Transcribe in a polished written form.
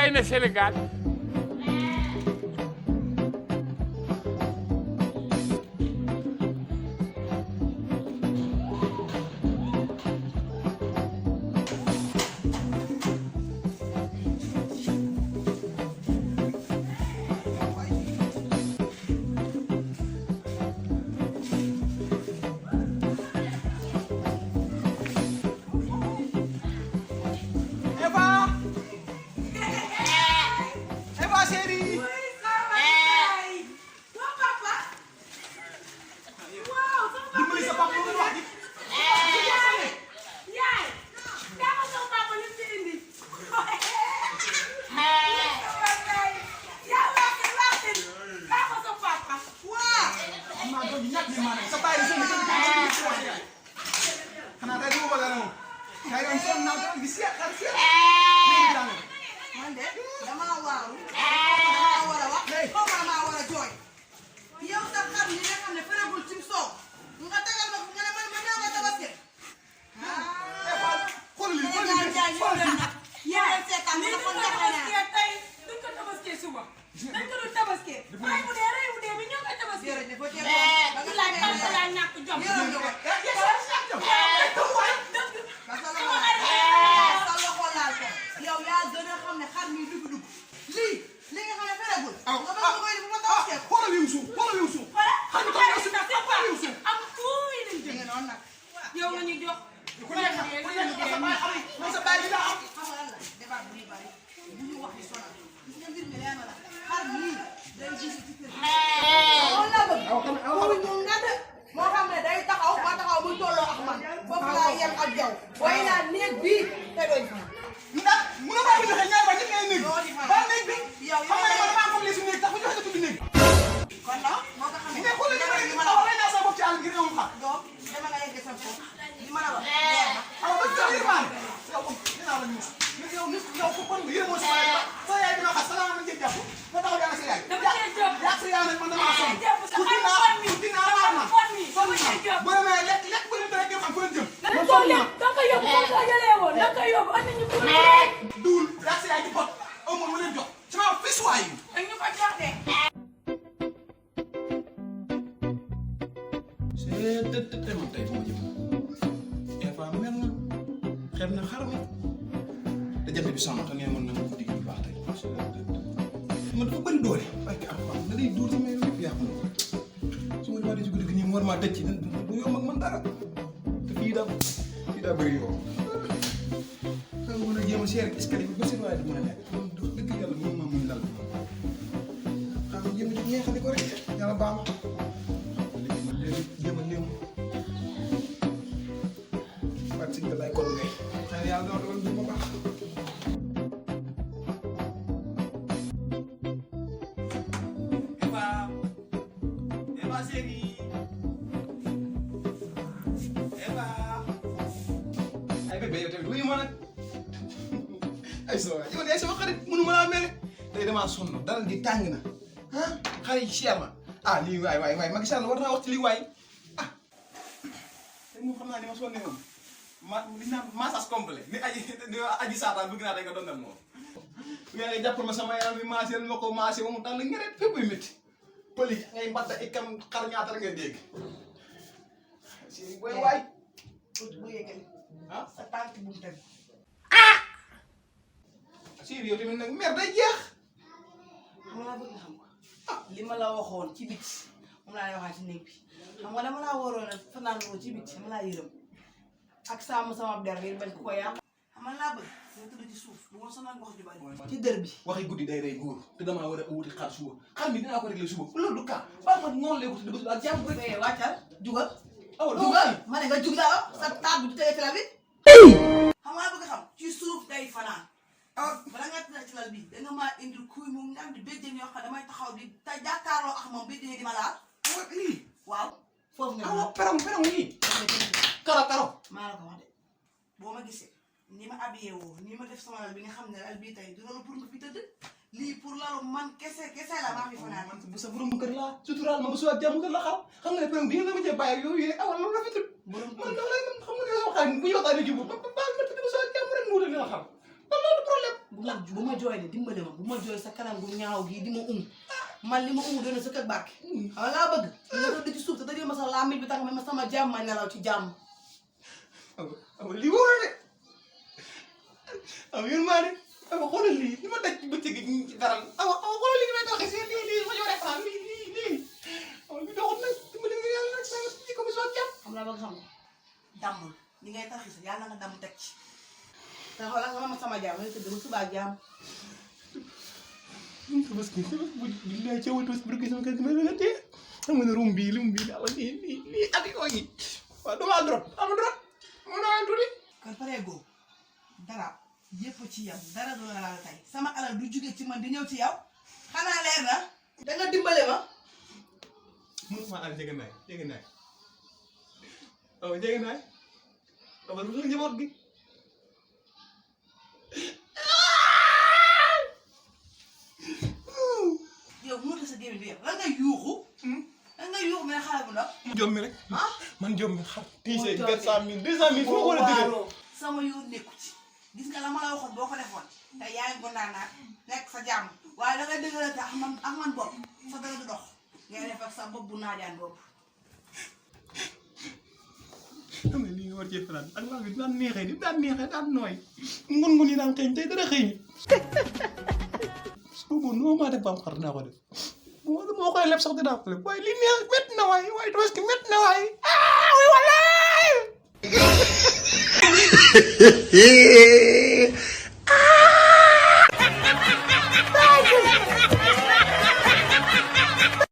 rey na Sénégal. sonn dara di tàng na ah xale yi cher na ah lii waay Macky Sall war naa wax ci lii waay ah te moom xam naa ni ma sonne moom li naan massage complet ni aji saataan bëgg naa da nga doon dal moom nga ngay jàppal ma sama yaram bi maaseel ma ko maasee ba mu tàll ngeret fépp ay métti pëli ngay mbatta ikam xar ñaata la nga dégg si booy waay bu yeggali ah sa tànk bu mu tëdd si yow tamit nag mer day jeex xam nga bëgg xam ko li ma la waxoon ci biti moom laa lay waxaat ci néeg bi xam nga dama laa waroon a fanaan loo ci biti dama laa yërëm ak sama der ngir bañ ko yàq xam nga laa bëgg nga tëdd ci suuf du ma sonal wax ju bari ci dër bi waxi guddi day rey góor te damaa war a wuti xar suba xar mi dinaa ko réglé suba loolu du cas ba ma noonu lay ko tudd ba jàmm rek wàccal jugal awa dugal ma ne nga jug daal sa taat bi du tege ci la bi xam nga bëgg xam ci suuf day fanaan bala nga tëdd ci lal bi da nga maa indil kuy moom nga am di béjjén yoo xam damay taxaw di te jàkkaarloo ak moom béjjén yi di ma laal lii waaw foofu nga awa perong nii karo maa la ko wax de boo ma gisee ni ma habillé woo ni ma def sama lal bi nga xam ne lal bii tey du loolu pour nga fi tëdd lii pour lalu man kese la maa fi fanaan man bu sa borom kër laa suturaal ma ba suwaat jàmm kër la xam nga ne perong bi nga ma cee bàyyi yooyu rek awal loolu rafetul man da lay xam nga ne sama xarit bu ñu waxtaanee jiw ba ma tëdd ba suwaat jàmm rek mu wutal li nga xam kon loolu problème bu la bu ma jooy de dimbale ma bu ma jooy sa kanam gu ñaaw gii di ma man li ma doon sa kër barke xam nga laa bëgg nga doon ci suuf te dajee ma sa laamit bi tax ma sama jàmm ma nelaw ci jàmm awa lii wóor de awa yéen maa de awa xoolal lii li ma daj ci bëccëg gi ci dara awa xoolal lii may doxee seen lii ma ñëw restaurant lii awa li doxul nag dimbali nga yàlla nag sa ci ko bis jàmm xam naa bëgg xam nga dammul li ngay taxi sa yàlla nga damm teg ci te xoolal nga ma sama jàmm nga tëdd ba subaa jàmm Tabaski bu billaay ca wala tabaski bu dugg sama kër gi ma la tee xam nga ne rum bii awa lii ak yooyu waaw dama am drop mu naa tuuti kon pare goo dara yëpp ci yow dara du la laal tey sama alal du jóge ci man di ñëw ci yow xanaa leer na danga dimbale ma mënu maa jege naay awa jege naay awa lu la njaboot gi yow moo tax sa gémmiñ bi yow lan ngay yuuxu mais xale bu ndaw jommi rek man jommi xam tiise 400 000 200 000 fu ma war a jógee sama yoon nekku ci gis nga la ma la waxoon boo ko defoon te yaa ngi gondaanaat nekk sa jàmm waaye da ngay dëggalante ak man bopp sa dara du dox ngay def ak sa bopp bu naajaan bopp xam nga lii nga war cee fanaan ak waa bi daan neexee daan nooy ngun yi daan xëy tey dara xëy suubu noo maa def ba am xar dinaa ko def moo koy leb sax dinaa ko leb waaye li neex métti na waaye tabaski métti na waaye walaay